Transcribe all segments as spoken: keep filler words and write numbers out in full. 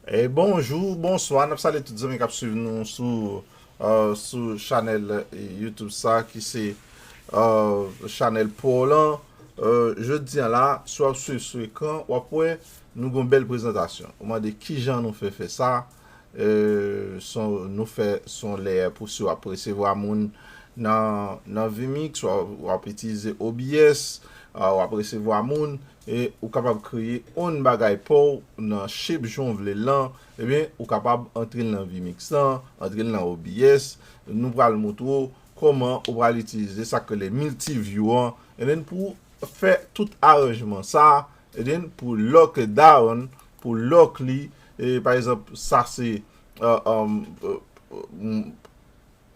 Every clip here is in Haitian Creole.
E bonjou, bonswa, n ap salye tout zanmi k ap swiv nou sou, euh, sou chanèl, euh, YouTube sa ki se, euh, chanèl pa w lan. Euh, jodi a la, si w ap swiv sou ekran, w ap wè nou gon bèl prezantasyon. Ou mande kijan nou fè fè sa, euh, son, nou fè son lè pou si w ap resevwa moun nan, nan vMix, w ap, w ap itilize O B S, euh, w ap resevwa moun, e ou kapab kreye on bagay pa w nan shape jan w vle l lan, ebyen, ou kapab antre l nan vMix lan, antre l nan O B S. Nou pral montre w kòman ou pral itilize sa k rele multiview an, and then pou fè tout aranjman sa, and then pou lock down, pou lock li, e pa egzanp, sa se, euh, euh, euh,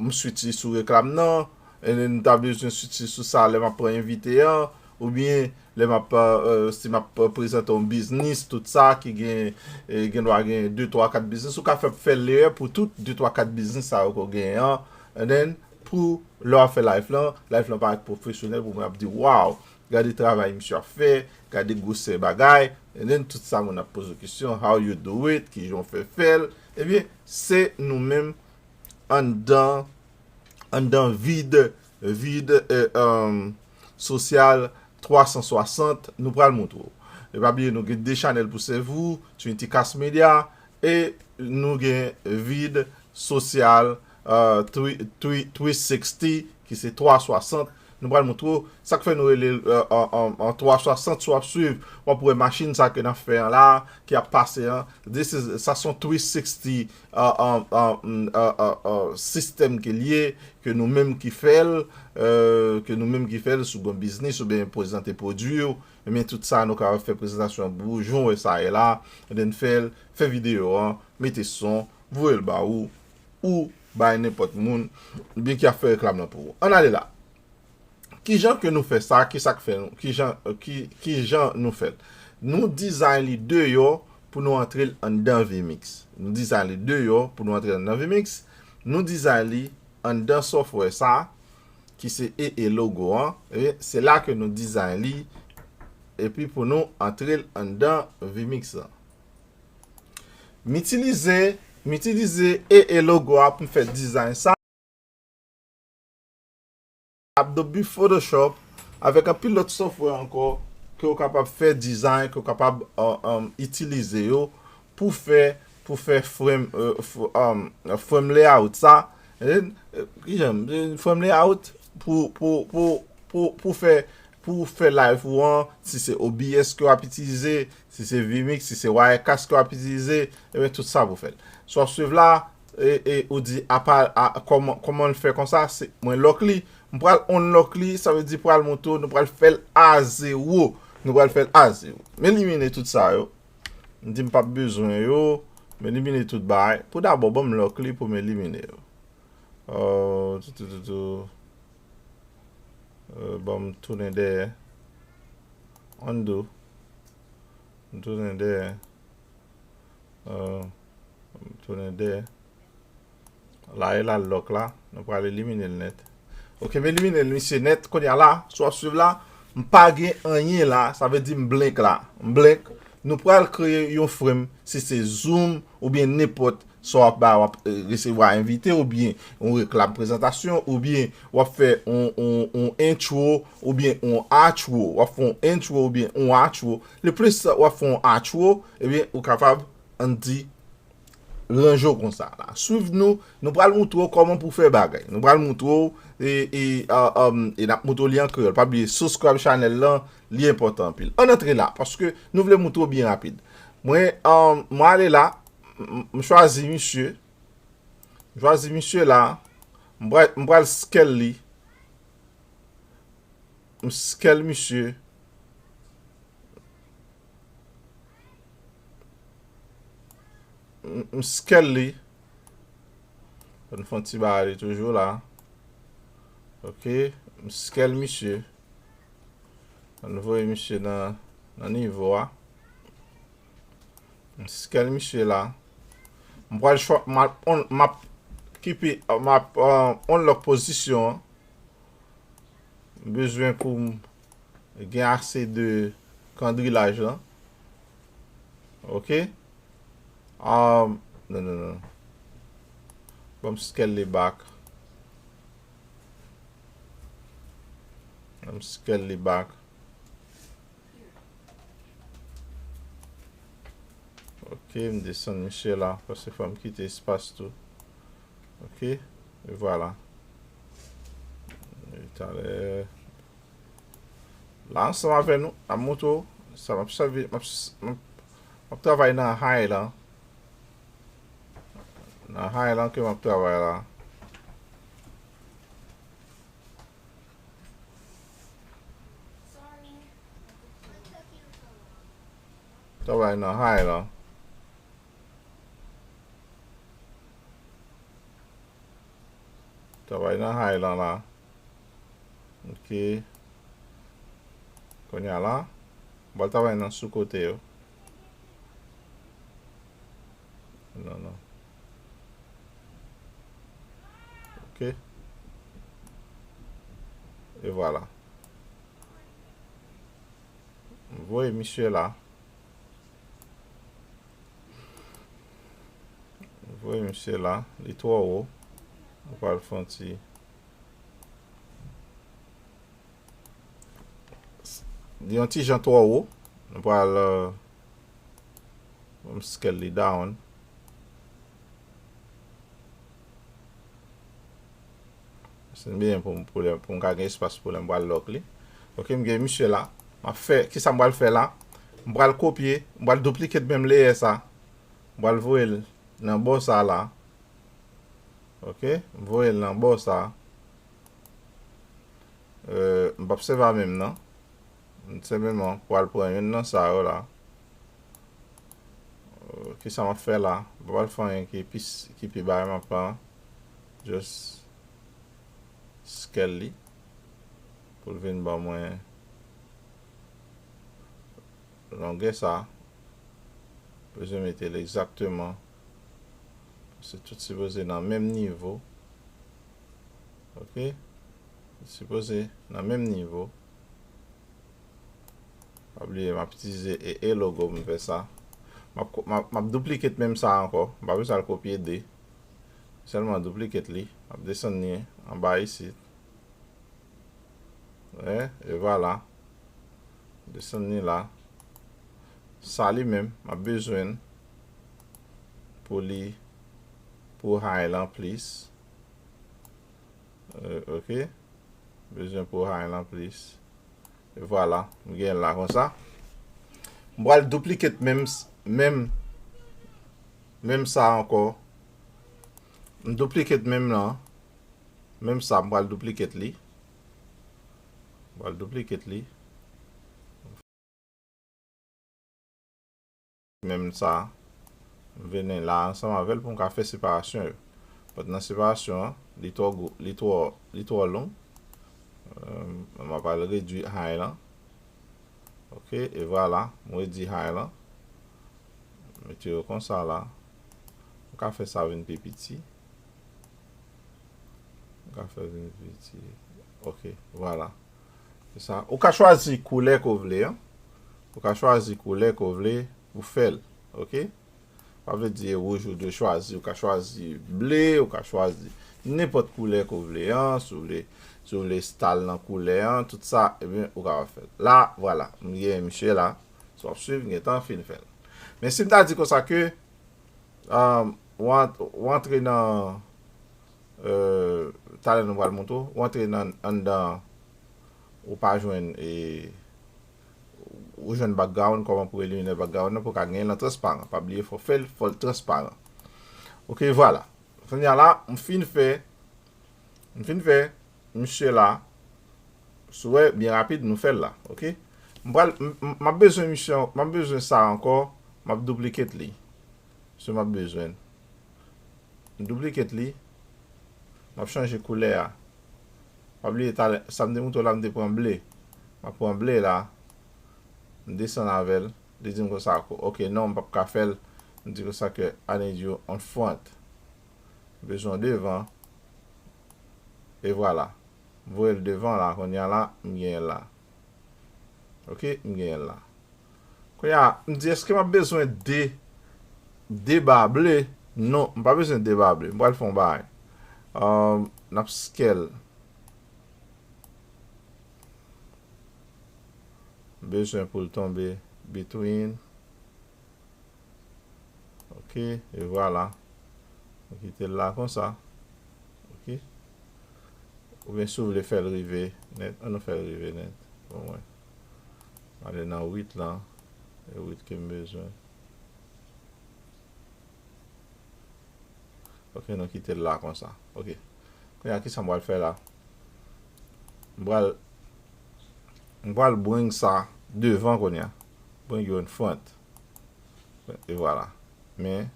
m switch sou reklam nan, and then m ta bezwen switch sou sa lè m ap pran envite an, oubyen lè m ap, euh, si m ap prezante yon biznis, tout sa ki gen, eh, gen dwa gen de, twa, kat biznis, ou ka fè, fè layers pou tout de, twa, kat biznis sa yo ke w genyen an, and then pou lè w ap fè live lan, live lan parèt pwofesyonèl pou moun ap di, "Wow, gade travay misye ap fè, gade gwosè bagay," and then tout sa moun ap poze w kesyon, "How you do it?" Kijan w fè fè l? Ebyen, se nou menm anndan, anndan vid, vid, eh, um, sosyal twa san swasant, nou pral montre w. E pa bliye, nou gen de chanèl pou sèvi w, Trinity Cast Media, e nou gen vid sosyal, euh, three, three, three sixty, ki se twa swasant. Nou pral montre w sa k fè nou rele l, euh, an, an, an twa swasant, si w ap swiv, w ap wè machin sa ke n ap fè an la, ki ap pase an. This is, sa se yon three sixty, euh, euh, euh, mm, euh, euh, euh, sistèm ke l ye, ke nou menm ki fè l, euh, ke nou menm ki fè l, si w gen biznis oubyen prezante pwodui w, ebyen, tout sa nou kapab fè prezantasyon an pou ou, jan w wè sa ye la, and then fè l, fè videyo an, mete son, voye l ba ou, ou bay nenpòt moun, oubyen ki ap fè reklam nan pou ou. Ann ale la. Kijan ke nou fè sa? Kisa k fè nou? Kijan, ki, kijan nou fè l? Nou design li deyò pou nou antre l anndan vMix. Nou design li deyò pou nou antre l anndan vMix. Nou design li anndan software sa, ki se E E logo an. E se la ke nou design li. Epi pou nou antre l anndan vMix lan. M itilize, m itilize E E logo a pou m fè design sa. Adobe Photoshop, avèk anpil lòt software ankò, ke w kapab fè design, ke w kapab, uh, um, itilize yo pou fè, pou fè frame, uh, f-, um, frame layout sa. E, uh, kijan, uh, frame layout pou, pou, pou, pou, pou fè, pou fè live ou an, si se O B S ke w ap itilize, si se vMix, si se Wirecast ke w ap itilize, ebyen, tout sa pou fè l. Si w ap swiv la, e, e ou di, apa, a, kòman, kòman l fè konsa? Se, mwen lock li. M pral unlock li, sa vle di pral montre w, nou pral fè l a zewo. Nou pral fè l a zewo. M elimine tout sa yo. M di m p ap bezwen yo. M elimine tout bagay. Pou dabò, ban m lock li pou m elimine yo. Oh, tou, tou, tou, tou. Euh, ban m tounen dèyè. Undo. M tounen dèyè. Euh, m tounen dèyè. La e la lock la. Nou pral elimine l nèt. Ok, m elimine l, misye, nèt. Kounye a la, si w ap swiv la, m pa gen anyen la. Sa vle di m blank la. M blank. Nou pral kreye yon frame, si se Zoom oubyen nenpòt sa w ap ba, w ap, eh, resevwa envite oubyen yon reklam prezantasyon oubyen w ap fè yon, yon, yon intro oubyen yon outro. W ap fè yon intro oubyen yon outro. Le plis w ap fè yon outro, ebyen, ou kapab, ann di, ranje w konsa la. Swiv nou, nou pral montre w kòman pou fè bagay. Nou pral montre w, e, e, a, um, e n ap montre w li an kreyòl. Pa bliye, subscribe channel lan, li enpòtan anpil. Ann antre la, paske nou vle montre w byen rapid. Mwen, um, mwen ale la, m, m chwazi misye. M chwazi misye la. M pral, m pral scale li. M scale misye. M, m scale li. Ann fè yon ti bagay li toujou la. Ok. M scale misye. Ann voye misye nan, nan nivo a. M scale misye la. M pral chwa, m ap, m ap kipe, m ap, euh, unlock pozisyon an. M bezwen pou m gen ase de kadrilaj lan. Ok. Um, non, non, non. Ban m scale li back. Ban m scale li back. Ok, m desann misye la, paske fò m kite espas tou. Ok, e vwala. E talè. La, ansanm avè nou, n ap montre w sa m ap sèvi, m ap, m ap, m ap travay nan high la. Nan high la ke m ap travay la. Travay nan high la. Travay nan high lan la. Ok. Kounye a la, m pral travay nan sou kote yo. Non, non. Ok. E vwala. M voye misye la. M voye misye la. Li twò wo. M pral fè yon ti Li yon ti jan twò wo. Nou pral, euh, m scale li down. Se byen pou, pou, pou m ka gen espas pou lè m pral lock li. Ok, m gen misye la. M ap fè, kisa m pral fè la? M pral kopye, m pral duplicate menm layer sa. M pral voye l nan bò sa la. Ok, m voye l nan bò sa. Euh, m p ap sèvi a menm nan. M senpleman pral pran youn nan sa yo la. Euh, kisa m ap fè la? M pa pral fè anyen ki pi, ki pi bay, m ap pran just scale li pou l vin ban mwen longè sa. Bezwen mete l egzakteman. Se tout sipoze nan menm nivo. Ok? Sipoze nan menm nivo. Pa bliye, m ap itilize E A logo pou m fè sa. M ap, m ap, m ap duplicate menm sa ankò. M pa bezwen al kopye de. Sèlman duplicate li. M ap desann li anba isit. E, e vwala. Desann li la. Sa li menm, m ap bezwen pou li, pou high lan plis. Euh, ok. Bezwen pou high lan plis. E vwala, m gen l la konsa. M pral duplicate menm, menm, menm sa ankò. M duplicate menm lan. Menm sa, m pral duplicate li. M pral duplicate li. Menm sa, m vini la ansanm avè l pou m ka fè separasyon yo. But nan separasyon an, li twò gwo, li twò, li twò long. Euh, m ap al redui high lan. Ok, e vwala, m redui high lan. Mete yo konsa la. M ka fè sa vin pi piti. M ka fè vin piti. Ok, vwala. Se sa. Ou ka chwazi koulè ke w vle an. Ou ka chwazi koulè ke w vle pou fè l. Ok? Pa vle di e wouj ou dwe chwazi. Ou ka chwazi ble, ou ka chwazi nenpòt koulè ke w vle an. Si w vle, si w vle style nan koulè an, tout sa, ebyen, ou kapab fè l. La, vwala. M gen misye la. Si w ap swiv, m gentan fin fè l. Men si m ta di konsa ke Um, w ant-, w antre nan, euh, talè nou pral montre w, w antre nan, anndan, ou pa jwenn, e, ou jwenn background, kòman pou elimine background nan, pou ka gen l an transparan. Pa bliye, fò fè l, fò l transparan. Ok, vwala. Kounye a la, m fin fè, m fin fè misye la, si w wè, byen rapid, nou fè l la, ok? M pral, m, m, m ap bezwen misye, m ap bezwen sa ankò, m ap duplicate li. Se m ap bezwen. M duplicate li. M ap chanje koulè a. Pa bliye talè, sa m te montre w la, m te pran ble. M ap pran ble la. M desann avè l. Li di m konsa, ok, non, m p ap ka fè l. M di konsa ke I need you on front. Bezwen devan. E vwala. M voye l devan la, kounye a la, m genyen l la. Ok, m genyen l la. Kounye a, m di, èske m ap bezwen de, deba ble. Non, m pa bezwen deba ble. M pral fè yon bagay. Um, n ap scale. M bezwen pou l tonbe between. Ok, e vwala. Nou kite l la konsa. Ok. Oubyen si w vle fè l rive nèt, an nou fè l rive nèt. Bon, mwen. Ale nan uit lan. E uit ke m bezwen. Ok, nou kite l la konsa. Ok. Kounye a, kisa m pral fè la? M pral, m pral bring sa devan kounye a. Bring you in front. E vwala. Men,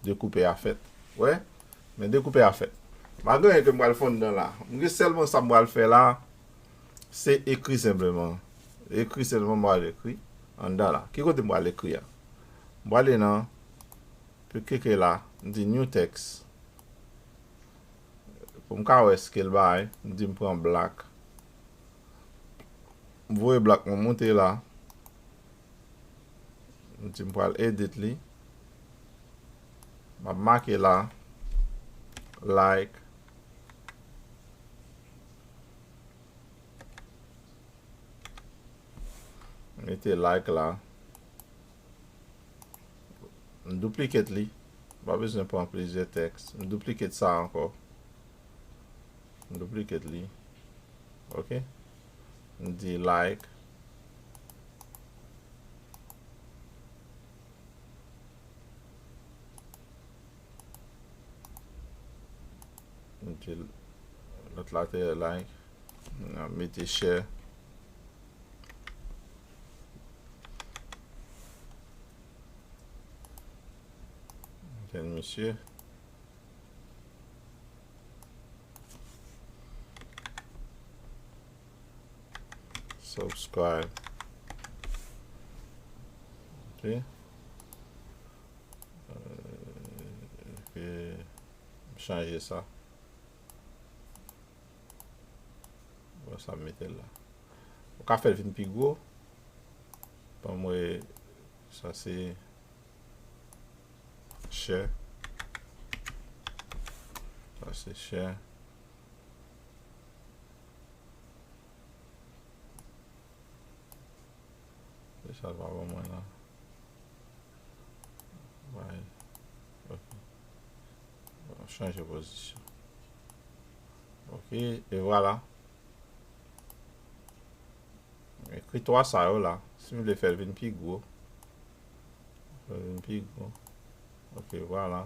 dekoupe a fèt. Wè? Men dekoupe a fèt. M pa gen anyen ke m pral fè anndan la. M gen sèlman sa m pral fè la, se ekri senpleman. Ekri senpleman, m pral ekri anndan la. Ki kote m pral ekri a? M prale nan P K K la, m di new text. Pou m ka wè scale bay, m di m pran black. M voye black mwen monte la. M di m pral edit li. M ap make la, like. Mete like la. M duplicate li. M pa bezwen pran plizyè tèks. M duplicate sa ankò. M duplicate li. Ok. M di like. M di lòt la te like. N ap mete share. Tèl misye. Subscribe. Ok. Euh, ok. M chanje sa. Bon, sa m mete l la. Ou ka fè l vin pi gwo. Ban mwen, sa se share. Sa se share. E sa l pa ban mwen la. Bay. Ok. Bon, chanje pozisyon. Ok, e vwala. Ekri twa sa yo la. Si m vle fè l vin pi gwo. Fè l vin pi gwo. Ok, vwala.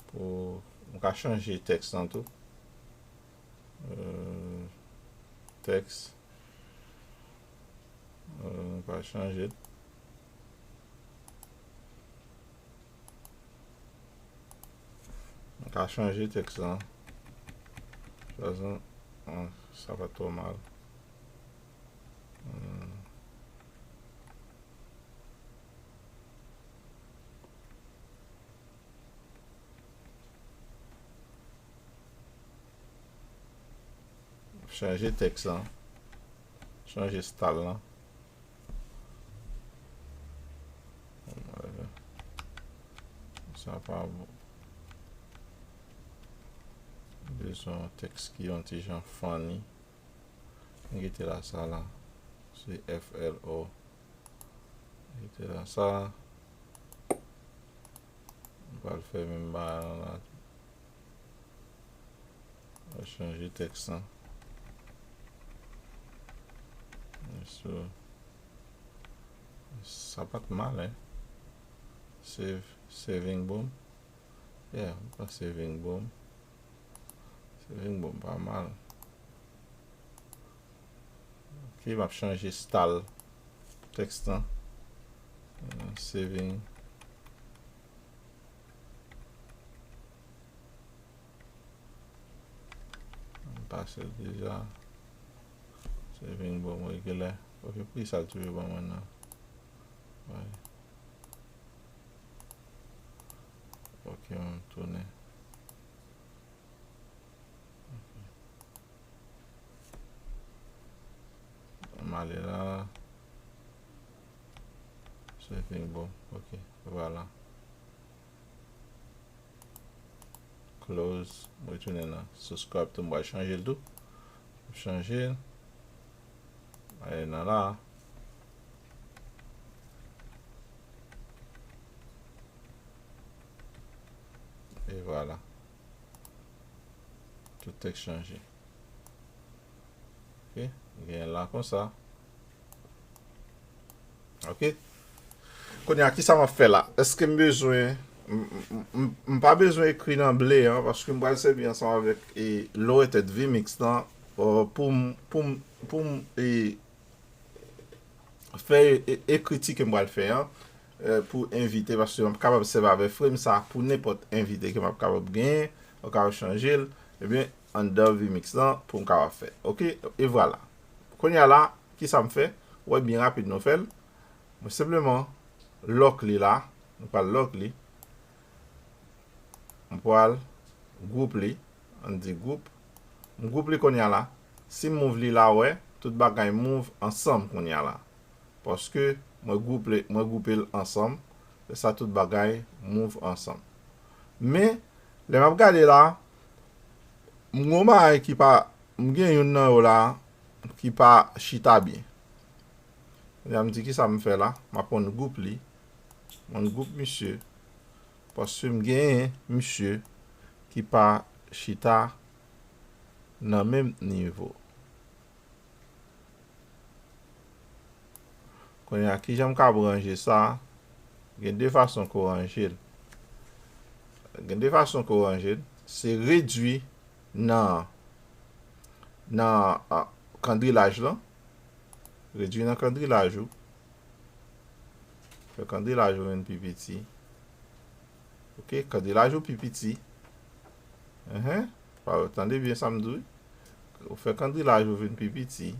Pou, m ka chanje tèks lan tou. Euh, tèks. Euh, m ka chanje. M ka chanje tèks lan. Sa, sa, ah, sa pa twò mal. Hmm. Chanje tèks lan. Chanje style lan. Sa pa bon. Bezwen yon tèks ki yon ti jan funny. Kite la sa la. Se F L O. Kite la sa. M pral fè menm bagay lan la tou. Mwen chanje tèks lan. So, sa pa t mal, hein. Save, saving boom. Yeah, m pran saving boom. Saving boom pa mal. Ok, m ap chanje style tèks lan. Euh, saving. M pase l deja. Saving boom regilè. Ok, poukisa l toujou ban mwen nan? Wi. Ok, m tounen. M ale la. Saving boom. Ok, vwala. Close. Mwen retounen nan subscribe tou, mwen chanje l tou. Chanje l. Ale nan la. E vwala. Tout tèks chanje. Ok, genyen la konsa. Ok. Kounye a, kisa m ap fè la? Èske m bezwen, m, m, m, m pa bezwen ekri nan ble an, paske m pral sèvi ansanm avèk, e, lowerthird vmix lan, e, pou m, pou m, pou m, e, fè, e, ekriti ke m pral fè an, e, pou envite, paske m ap kapab sèvi avèk frame sa pou nenpòt envite ke m ap kapab genyen, m ap kapab chanje l, ebyen, anndan vmix lan pou m kapab fè. Ok, e vwala. Kounye a la, kisa m fè? Ou wè byen rapid nou fè l. Mwen senpleman lock li la. Mwen pral lock li. Mwen pral group li. Ann di group. Mwen group li kounye a la. Si m move li la, ou wè, tout bagay move ansanm kounye a la. Paske mwen group li, mwen groupe l ansanm. Se sa, tout bagay move ansanm. Men, lè m ap gade la, m gon bagay ki pa, m gen youn nan yo la ki pa chita byen. Kounye a m di kisa m fè la? M ap unn group li. M unn group misye. Paske m genyen misye ki pa chita nan menm nivo. Kounye a, kijan m kab ranje sa? Gen de fason ke w ranje l. Gen de fason ke w ranje l. Se redwi nan, nan, a, kandrilaj lan. Redwi nan kandrilaj ou. Fè kandrilaj ou vin pi piti. Ok, kandrilaj ou pi piti. Enhen. Pa, tande byen sa m di w. Ou fè kandrilaj ou vin pi piti.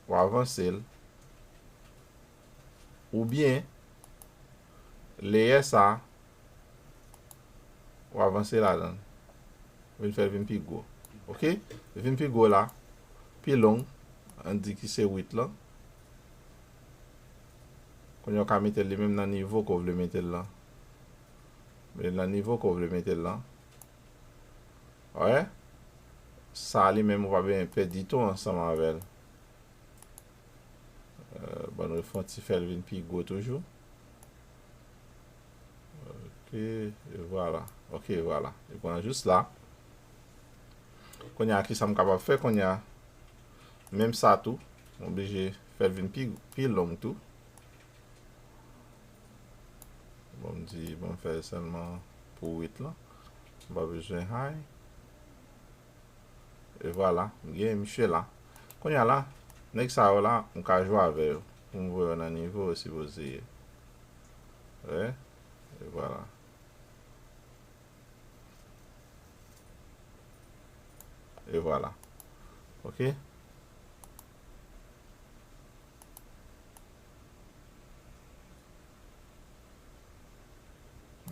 Ou avanse l. Oubyen, layer sa, ou avanse ladan l. Vin fè l vin pi gwo. Ok? Vin pi gwo la, pi long, ann di ki se uit lan. Kounye a w ka mete l li menm nan nivo ke w vle mete l lan. Mete l nan nivo ke w vle mete l lan. Wè? Sa li menm ou pa bezwen pèdi tan ansanm avè l. Euh, ban nou fè yon ti fè l vin pi gwo toujou. Ok, e vwala. Ok, vwala. Li pran jis la. Kounye a, kisa m kapab fè kounye a? Menm sa tou, m oblije fè l vin pi, pi long tou. Bon, m di, bon, m fè l sèlman pou uit lan. M pa bezwen high. E vwala, m gen misye la. Kounye a la, nèg sa yo la, m ka jwe avè yo. Pou m voye yo nan nivo yo sipoze ye. Wè? E vwala. E vwala. Ok?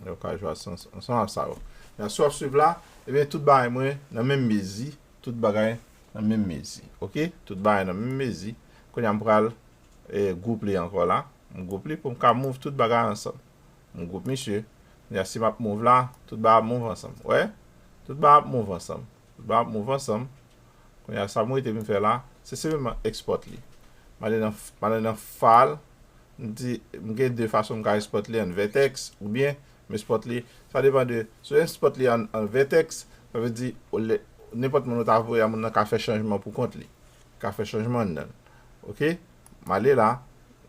Yo ka jwe ansanm, ansanm ak sa yo. Men si w ap swiv la, ebyen, tout bagay mwen nan menm mezi. Tout bagay nan menm mezi. Ok? Tout bagay nan menm mezi. Kounye a, m pral, e, gwoup li ankò la. M gwoup li pou m ka move tout bagay ansanm. M gwoup misye. Kounye a, si m ap move la, tout bagay ap move ansanm. Wè? Tout bagay ap move ansanm. Tout bagay ap move ansanm. Kounye a, sa m rete pou m fè la, se senpleman export li. M ale nan, m ale nan file, m di, m gen de fason m ka export li, an vertex, oubyen m export li, sa depann de, si w export li an, an vertex, sa vle di, ou lè, nenpòt moun ou ta voye a, moun nan ka fè chanjman pou kont li. Ka fè chanjman anndan l. Ok? M ale la,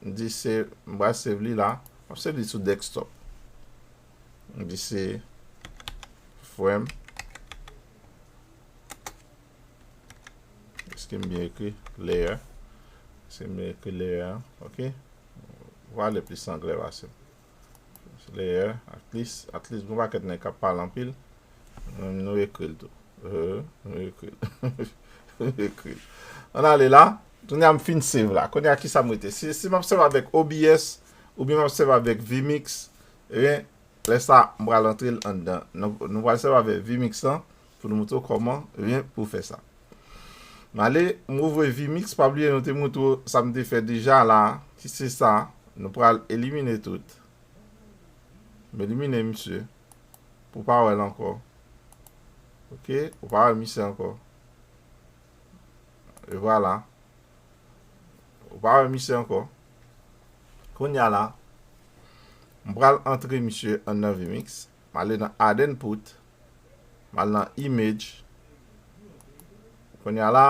m di se, m pral save li la, m ap save li sou desktop. M di se frame. Èske m byen ekri? Layer. Èske m byen ekri layer an? Ok. Vwala plis anglè pase m. Layer, at least, at least, gon pakèt nèg k ap pale anpil. Nou, nou ekri l tou. Euh, nou ekri l. Nou ekri l. Ann ale la. Kounye a m fin save la. Kounye a kisa m rete? Si, si m ap sèvi avèk O B S, oubyen m ap sèvi avèk vMix, ebyen, lè sa, m pral antre l anndan. Nou, nou pral sèvi avèk vMix lan pou nou montre w kòman, ebyen, pou fè sa. M ale, m ouvri vMix, pa bliye nou te montre w sa m te fè deja la, ki se sa, nou pral elimine tout. M elimine misye. pou w pa wè l ankò. Ok, ou pa wè misye ankò. E vwala. Ou pa wè misye ankò. Kounye a la, m pral antre misye anndan vMix. M ale nan add input. M al nan image. Kounye a la,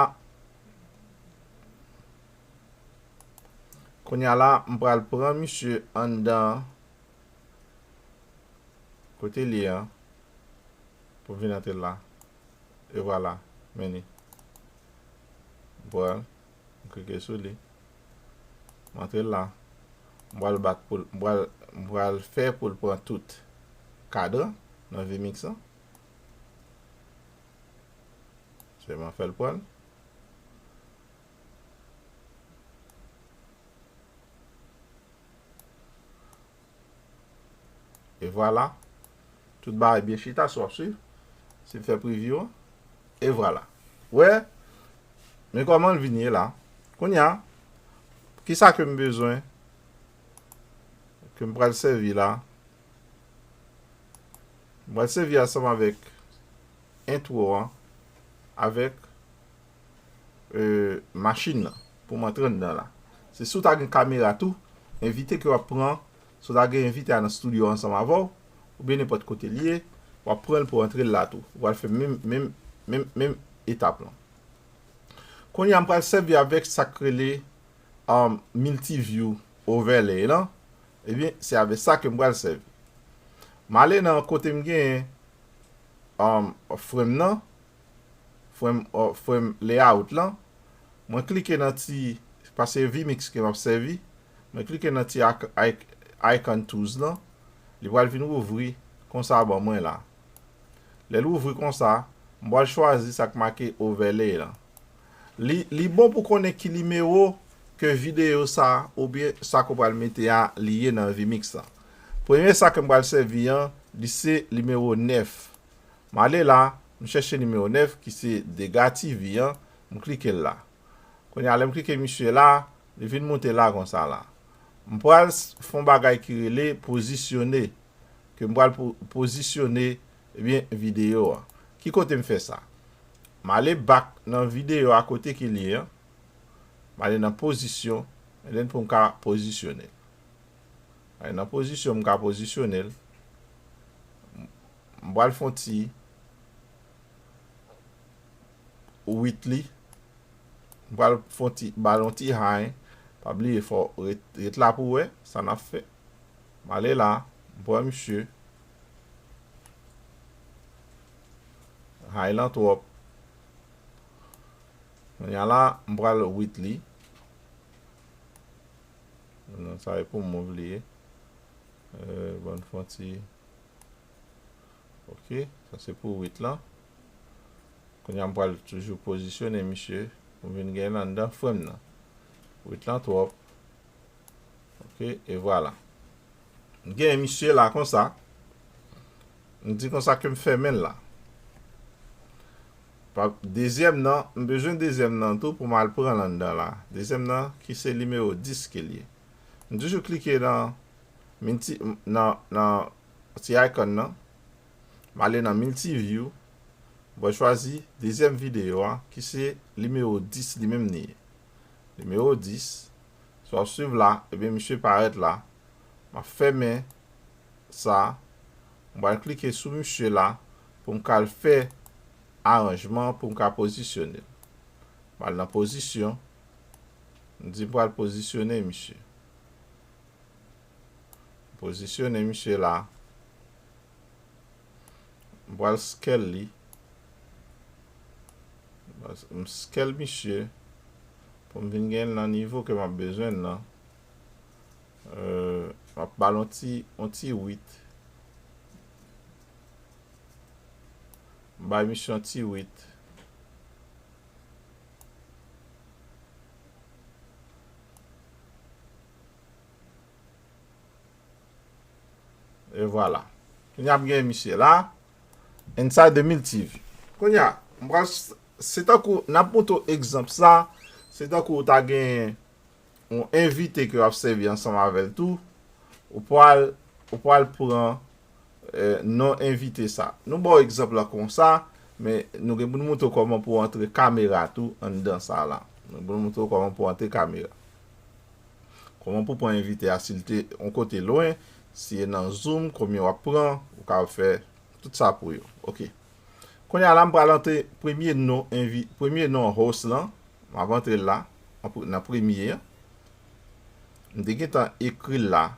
kounye a la, m pral pran misye anndan kote l ye an pou m vin antre l la. E vwala, men li. M pran l, m klike sou li. M antre l la. M pral bat pou l, m pral, m pral fè pou l pran tout kadran nan vMix lan. Sèlman fè l pran l. E vwala. Tout bagay byen chita, si w ap swiv. Si m fè preview an. E vwala. Wè, men kòman l vin ye la. Kounye a, kisa ke m bezwen, ke m pral sèvi la. M pral sèvi ansanm avèk entwo an, avèk e, machin nan pou m antre anndan la. Se si w ta gen kamera tou, envite ke w ap pran, si w ta gen envite a nan estidyo ansanm avè w, oubyen nenpòt kote l ye, w ap pran l pou w antre l la tou. Ou pral fè menm, menm, menm, menm etap lan. Kounye a, m pral sèvi avèk sa k rele, um, multi-view overlay lan. Ebyen, se avèk sa ke m pral sèvi. M ale nan kote m genyen, um, frame nan, frame, uh, frame layout lan. Mwen klike nan ti, paske vMix ke m ap sèvi. Mwen klike nan ti ic-, ic-, icon tools lan. Li pral vin ouvri konsa ban mwen la. Lè l ouvri konsa, m pral chwazi sa k make overlay lan. Li, li bon pou konnen ki nimewo ke videyo sa oubyen sa ke w pral mete a li ye nan vMix lan. Premye sa ke m pral sèvi an, li se nimewo nèf. M ale la, m chèche nimewo nèf ki se Dega T V an, m klike l la. Kounye a, lè m klike misye la, li vin moute la konsa la. M pral s-, fè yon bagay ki rele pozisyone, ke m pral po-, pozisyone, ebyen, videyo a. Ki kote m fè sa? M ale back nan videyo a kote ke l ye an. M ale nan pozisyon, and then pou m ka pozisyone l. Ale nan pozisyon, m ka pozisyone l. M pral fè yon ti uit li. M pral fè yon ti, ba l yon ti high. Pa bliye, fò w ret, ret la pou w wè sa n ap fè. M ale la, m pran misye. High lan twòp. Kounye a la, m pral uit li. Non, sa e pou move li ye. Euh, ban m fè yon ti. Ok, sa se pou uit lan. Kounye a m pral toujou pozisyone misye pou m vin gen l anndan frame nan. Uit lan twòp. Ok, e vwala. M gen misye la konsa. M di konsa ke m fèmen l la. Pa, dezyèm nan, m bezwen dezyèm nan tou pou m al pran l anndan la. Dezyèm nan, ki se nimewo dis ke l ye. M toujou klike nan, nan, nan ti icon nan. M ale nan multi-view. Mwen chwazi dezyèm videyo a, ki se nimewo dis li menm li ye. Nimewo dis, si w ap swiv la, ebyen, misye parèt la. M ap fèmen sa. M pral klike sou misye la pou m ka al fè aranjman pou m ka pozisyone l. M al nan pozisyon. M di m pral pozisyone misye. Pozisyone misye la. M pral scale li. M scale misye pou m vin gen l nan nivo ke m ap bezwen l nan. Euh, m ap ba l yon ti, yon ti uit. M bay misye yon ti uit. E vwala. Kounye a m gen misye la. Inside the Mill T V. Kounye a, m pral s-, se tankou, n ap montre w egzanp sa. Se tankou w ta gen yon envite ke w ap sèvi ansanm avè l tou. Ou pral, ou pral pran, eh, non envite sa. Nou ba w egzanp la konsa, men nou gen pou nou montre w kòman pou w antre kamera tou anndan sa la. Nou gen pou nou montre w kòman pou w antre kamera. Kòman pou pran envite a, si l te yon kote lwen, si e nan Zoom, konbyen w ap pran, ou ka fè tout sa pou yo. Ok. Kounye a la, m pral antre premye non envi-, premye non host lan. M ap antre l la, an pre-, nan premye an. M te gentan ekri l la,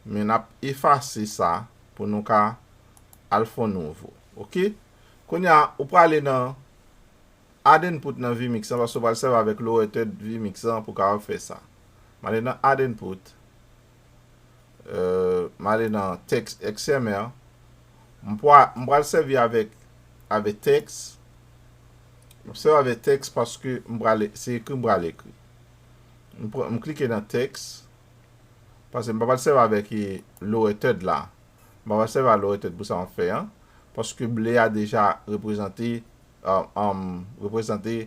men n ap efase sa pou nou ka al fè yon nouvo. Ok? Kounye a, ou prale nan add input nan vMix lan, paske w pral sèvi avèk lower third vMix lan pou w kapab fè sa. M ale nan add input, euh, m ale nan text X M L. M pwa-, m pral sèvi avèk, avèk text. M sèvi avèk text paske m pral, se ekri m pral ekri. M pran, m klike nan text, paske m pa pral sèvi avèk, eh, lower third la. M pa pral sèvi a lower third pou sa m ap fè an, paske ble a deja reprezante, um, um, reprezante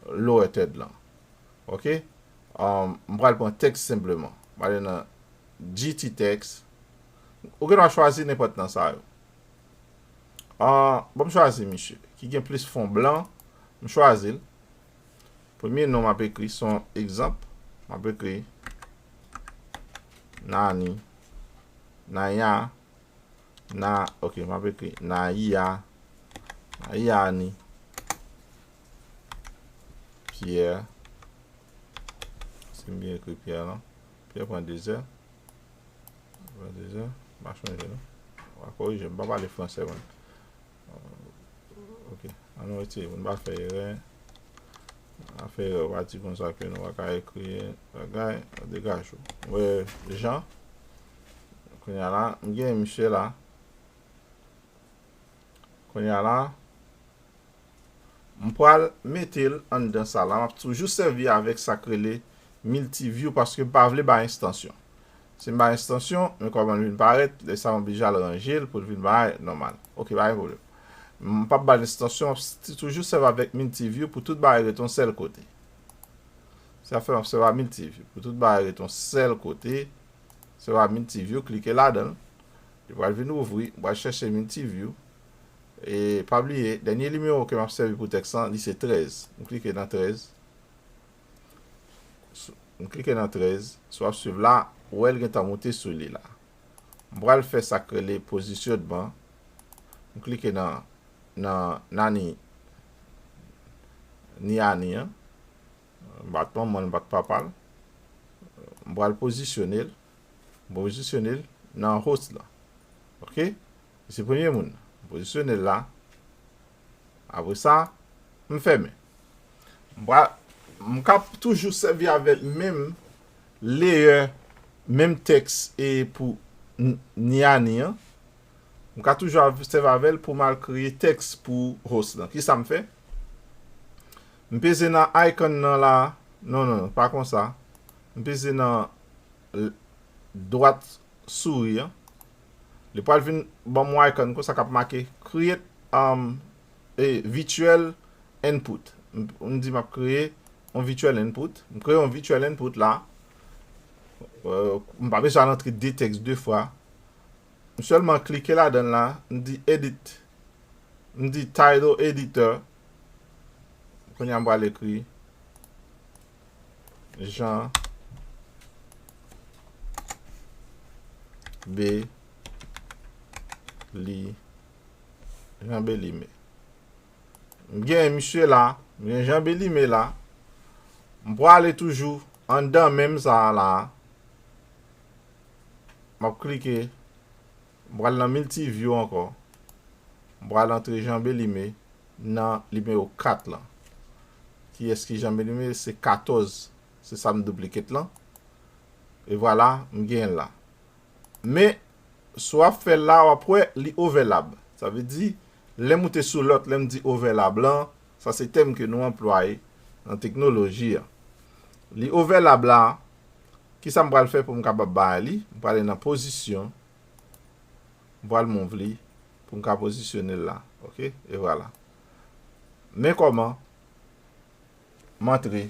lower third lan. Ok? Um, m pral pran text senpleman. M ale nan G T text. Ou gen dwa chwazi nenpòt nan sa yo. Ah, bon, m chwazi misye ki gen plis fon blan. M chwazi l. Premye non m ap ekri, se yon egzanp. M ap ekri Nani. Naya. Na, ok, m ap ekri Naya. Naya Ani. Pierre. Si m byen ekri Pierre lan. Pierre pran de zè. Pran de zè. M pa chonje non. W a korije m. M pa pale fransè mwen. Ok. Ann nou retire pou n pa fè erè. N a fè erè, w pa di konsa ke nou pa ka ekri bagay, degaje w. Wè, Jean. Kounye a la, m gen misye la. Kounye a la, m pral mete l anndan sa la. M ap toujou sèvi avèk sa k rele multiview paske m pa vle bay estansyon. Si m bay estansyon, men kòman l vin parèt, lè sa m oblije al ranje l pou l vin bay nòmal. Ok, pa gen pwoblèm. M p ap ba l estansyon, m ap st-, toujou sèvi avèk multiview pou tout bagay ret yon sèl kote. Sa fè m ap sèvi a multiview pou tout bagay ret yon sèl kote. Sèvi a multiview, klike ladan l. Li pral vin ouvri, m pral chèche multiview. E pa bliye, dènye nimewo ke m ap sèvi pou tèks lan, li se trèz. M klike nan trèz. M klike nan trèz, si w ap swiv la, ou wè l gentan moute sou li la. M pral fè sa k rele pozisyonman. M klike nan, nan, nan ni, ni ani an. M bat manman l, m bat papa l. M pral pozisyone l. M pozisyone l nan host lan. Ok? Se premye moun. M pozisyone l la. Apre sa, m fèmen. M pral, m ka toujou sèvi avèk menm layer, menm tèks e pou n-, ni ani an. M ka toujou av-, sèvi avè l pou m al kreye tèks pou host lan. Kisa m fè? M peze nan icon nan la. Non, non, non, pa konsa. M peze nan l-, dwat souri an. Li pral vin ban m yon icon konsa k ap make create, um, a virtual input. M, m di m ap kreye yon virtual input. M kreye yon virtual input la. Euh, m pa bezwen al antre de tèks de fwa. M sèlman klike ladan l la, m di edit. M di title editor. Kounye a m pral ekri Jean Be-, Li-, Jean Belime. M gen misye la, m gen Jean Belime la. M prale toujou anndan menm sa a la. M ap klike. M pral nan multiview ankò. M pral antre Jean Belime nan nimewo kat lan. Kiyès ki Jean Belime? Se katòz. Se sa m duplicate lan. E vwala, m genyen l la. Men, si w ap fè l la, w ap wè li overlap. Sa vle di, lè m moute sou lòt, lè m di overlap lan, sa se tèm ke nou anplwaye nan teknoloji a. Li overlap la, kisa m pral fè pou m kapab bay li? M prale nan pozisyon. M pral move li pou m ka pozisyone l la. Ok? E vwala. Men kòman m antre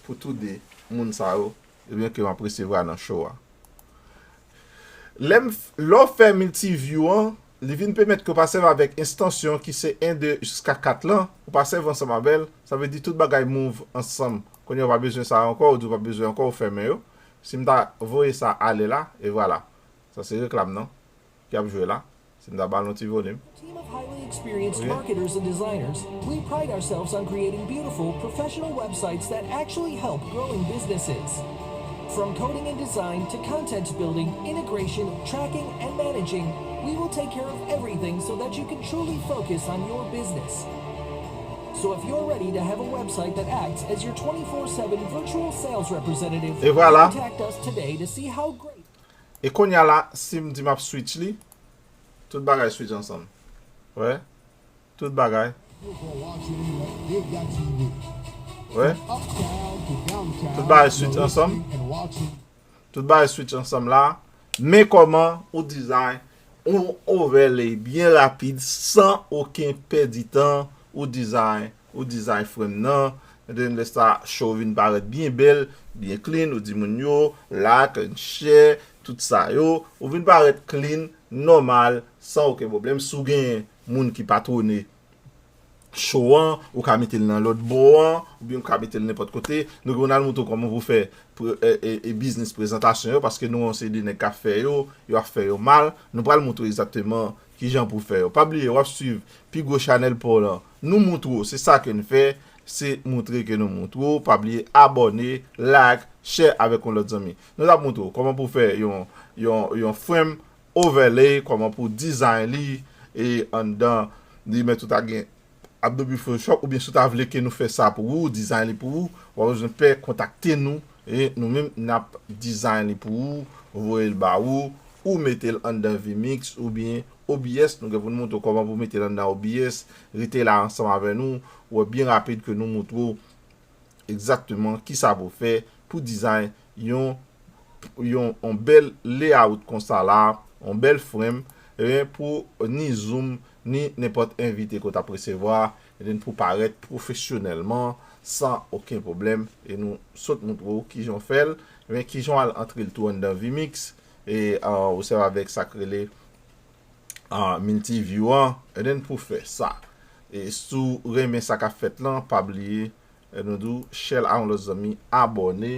pou tou de moun sa yo, ebyen ke m ap resevwa nan show a. Lè m f- lè w fè multi view an, li vin pèmèt ke w pa sèvi avèk estansyon ki se en, de jiska kat lan, ou pa sèvi ansanm avè l, sa vle di tout bagay move ansanm. Kounye a w pa bezwen sa ankò, ou di w pa bezwen ankò, ou fèmen yo. Si m ta voye sa ale la, e vwala. Sa se reklam nan ki ap jwe la. Si m ta ba l yon ti volim. Team of highly experienced Yeah. marketers and designers, we pride ourselves on creating beautiful, professional websites that actually help growing businesses. From coding and design to content building, integration, tracking, and managing, we will take care of everything so that you can truly focus on your business. So if you're ready to have a website that acts as your twenty-four seven virtual sales representative, Et voilà. Contact us today to see how great. E kounye a la, si m di m ap switch li, tout bagay switch ansanm. Wè. Tout bagay. Wè. Tout bagay switch ansanm. Tout bagay switch ansanm la. Men kòman ou design ou overlay byen rapid san okenn pèdi tan ou design ou design frame nan. And then lè sa show vin parèt byen bèl, byen clean, ou di moun yo like and share, tout sa yo, ou vin parèt clean, nòmal, san okenn pwoblèm. Si w gen moun ki patwone show an, ou ka mete l nan lòt bò an, oubyen ou ka mete l nenpòt kote. Nou gen pou n al montre w kòman pou fè pre- e, e, e biznis prezantasyon yo, paske nou yon seri de nèg k ap fè yo, yo ap fè yo mal. Nou pral montre w egzakteman kijan pou fè yo. Pa bliye, w ap swiv pi gwo chanèl pa w lan. Nou montre w, se sa ke n fè, se montre ke nou montre w. Pa bliye abòne, like, share avèk yon lòt zanmi. Nou t ap montre w kòman pou fè yon, yon, yon frame overlay, kòman pou design li, e anndan li, mèt ou ta gen Adobe Photoshop, oubyen si w ta vle ke nou fè sa pou ou, design li pou ou, w ap bezwen pè kontakte nou, e nou menm n ap design li pou ou, voye l ba ou, ou mete l anndan vMix oubyen O B S, nou gen pou n montre w kòman pou mete l anndan O B S, rete la ansanm avè nou, ou wè byen rapid ke nou montre w egzakteman kisa pou fè pou design yon, yon, yon bèl layout konsa la, yon bèl frame, ebyen, pou ni Zoom, ni nenpòt envite ke w t ap resevwa, ebyen, pou parèt pwofesyonèlman, san okenn pwoblèm. E nou sot montre w kijan w fè l, ebyen, kijan w al antre l tou anndan vMix, e uh, ou sèvi avèk sa k rele uh, multi view an, ebyen, pou fè sa. E si w renmen sa k ap fèt lan, pa bliye, e nou di w share l a yon lòt zanmi, abòne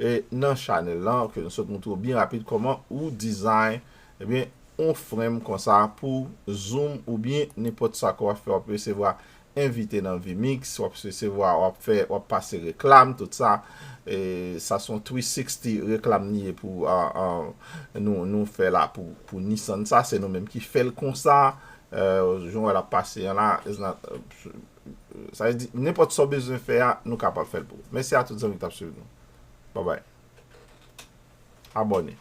e nan chanèl lan, ke nou sot montre w byen rapid kòman ou design, ebyen, yon frame konsa pou Zoom oubyen nenpòt sa ke w ap fè, w ap resevwa envite nan vMix, w ap resevwa, w ap fè, w ap pase reklam, tout sa. E sa se yon three sixty reklam li ye pou uh, uh, nou, nou fè la pou, pou Nissan sa, se nou menm ki fè l konsa. Uh, jan w wè l ap pase an la, it's not, uh, sa vle di, nenpòt sa w bezwen fè a, nou kapab fè l pou ou. Mèsi a tout zanmi ki t ap swiv nou. Babay. Abòne.